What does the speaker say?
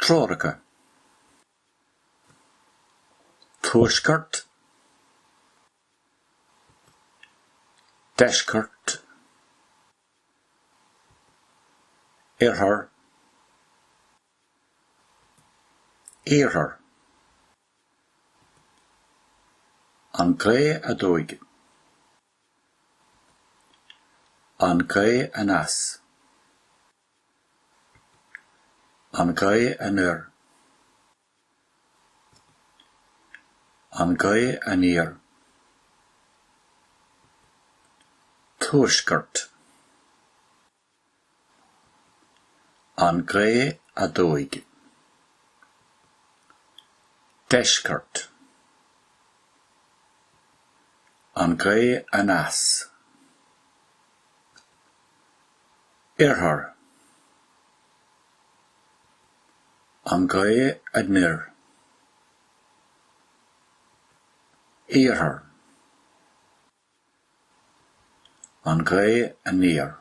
Treoracha. Tuaisceart Deisceart Oirthear Iarthar An Ghaoth Aduaidh An Ghaoth Aneas An Ghaoth Anoir An Ghaoth Aniar Tuaisceart An Ghaoth Aduaidh Deisceart An Ghaoth Aneas Oirthear An Ghaoth Anoir Iarthar An Ghaoth Aniar.